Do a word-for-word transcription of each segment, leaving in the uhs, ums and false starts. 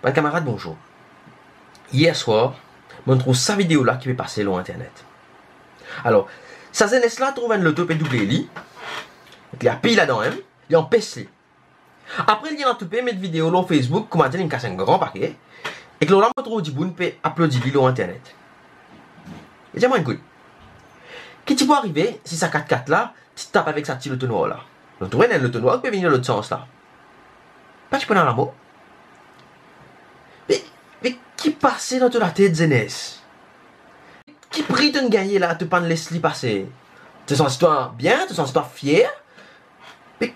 Bann kamarad, bonzour. Yer swar, mo'nn trouv sa video la ki pe pase lor internet. Alor, sa zenes la trouv enn loto pe double li, ek li apiy ladan mem, li anpes li. Apre li ena toupe met video lor Facebook, kouma dir linn kas enn gran pake, ek lor la mo trouv dimoun pe aplodi li lor internet. E dir mwa enn kout, ki ti pou arive si sa kat-kat la ti tap avek sa ti loto nwar la? Nou trouve ena enn loto nwar ki pe vini dan lot sans la. Pa ti pou ena lamor? Me, me ki pase dan to latet, zenes? Ki pri to'nn gagne la, to pa'nn les li pase? To santi twa bien, to santi twa fier? Me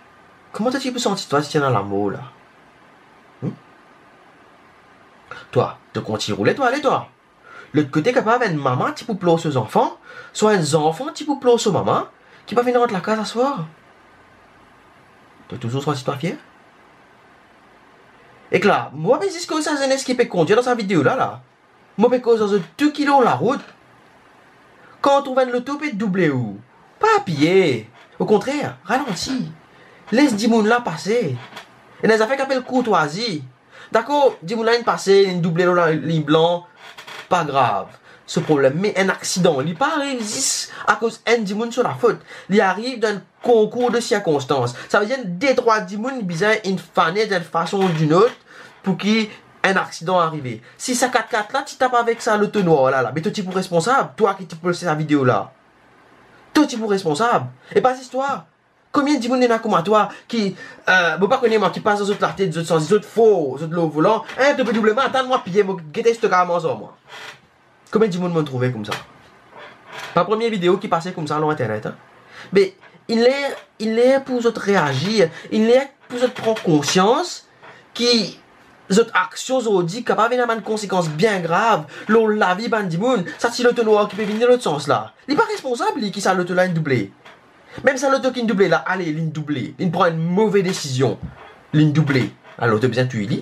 kouma to ti pou santi twa si ti ena lamor la? Hmm? Twa, to kontign roule twa, ale twa. Lot kote, kapav enn mama ti pou plor so zanfan, swa enn zanfan ti pou plor so mama, ki pa finn rant lakaz aswar. To touzour santi twa fier? Ek la, mo pa pe zis koz sa zenes ki pe kondwir dan sa video la, la. Mo pe koz ar zot tou ki lor larout. Kan ou trouv enn loto pe double ou, pa apiye. Okontrer, ralanti. Les dimoun la pase. Ena zafer ki apel kourtwazi. Dakor, dimoun la inn pase, inn double lor laliny blan, pa grav. So problem, me enn aksidan, li pa ariv zis akoz enn dimoun so lafot. Li ariv dan enn konkour de sirkonstans. Savedir enn de trwa dimoun bizin inn fane dan enn fason ou dinn ot pou ki enn aksidan arive. Si sa kat-kat la ti tap avek sa loto nwar la, la, be to ti pou responsab, twa ki ti poste sa video la. To ti pou responsab. E pa zis twa. Konbien dimoun ena kouma twa ki, eh, mo pa kone mwa, ki pas dan zot latet, zot santi zot for, zot lor volan, eh, to pe double mwa, atann mwa, piye mo, gete si to kapav manz ar mwa. Konbien dimoun mo'nn trouve koumsa? Pa premie video ki pase koumsa lor internet, hein. Me inn ler, inn ler pou zot reazir, inn ler pou zot pran konsians ki zot aksion zordi kapav ena bann konsekans bien grav lor lavi bann dimoun. Sa ti loto nwar ki pe vini dan lot sans la, li pa responsab, li, ki sa loto la inn double. Mem sa loto ki'nn double la, ale, li'nn double, li'nn pran enn move desizion, li'nn double. Alor, to bizin touy li.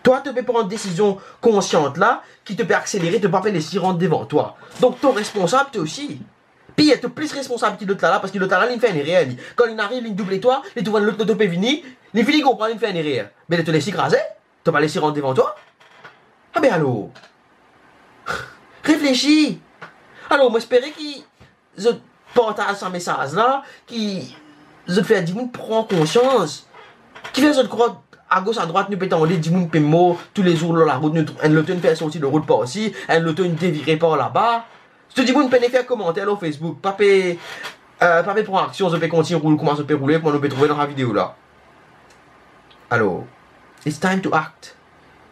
Twa, to pe pran desizion konsian la, ki to pe akselere, to pa pe les li rant devan twa. Donk, to responsab, twa osi. Piye, to plis responsab ki lot la la, parski lot la la, li'nn fer enn erer, li. Kan li'nn ariv, li'nn double twa, li trouv enn lot loto pe vini, li fini konpran li'nn fer enn erer. Be, to les li kraze, to pa les li rant devan twa. Abe alor, reflesi. Alor, mo espere ki zot partaz sa mesaz la, ki zot fer dimoun pran konsians. Kifer zot krwar agos adrwat nou pe tande dimoun pe mor toulezour lor larout, nou trouv enn loto inn fer sorti lor rout par isi, enn loto inn devire par laba. Tou dimoun pena fer komanter lor Facebook, pa pe, eh, pa pe pran aksion, zot pe kontign roul kouma zot pe roule, kouma nou pe trouve dan sa video la. Alor, it's time to act.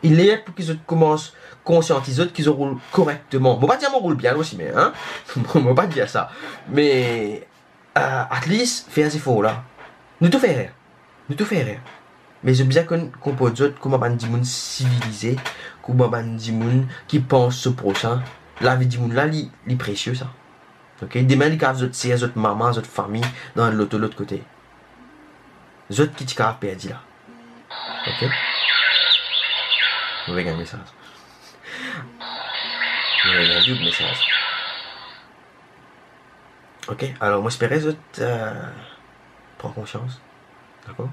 Inn ler pou ki zot koumans konsiantiz zot ki zot roul korekteman. Mo pa dir mo roul bien lor simin, hein? Mo pa dir sa. Me, eh, at least, fer zefor la. Nou tou fer erer. Nou tou fer erer. Me zot bizin konn konport zot kouma bann dimoun sivilize, kouma bann dimoun ki pans so prosin. Lavi dimoun la, li, li presie sa. Ok? Demin, li kapav zot ser, zot mama, zot fami, dan loto lot kote. Zot ki ti kapav perdi la. Ok? Mo pe gagn mesaz. Mo pe gagn doub mesaz. Ok? Alor, mo espere zot, eh, pran konsians. Dakor?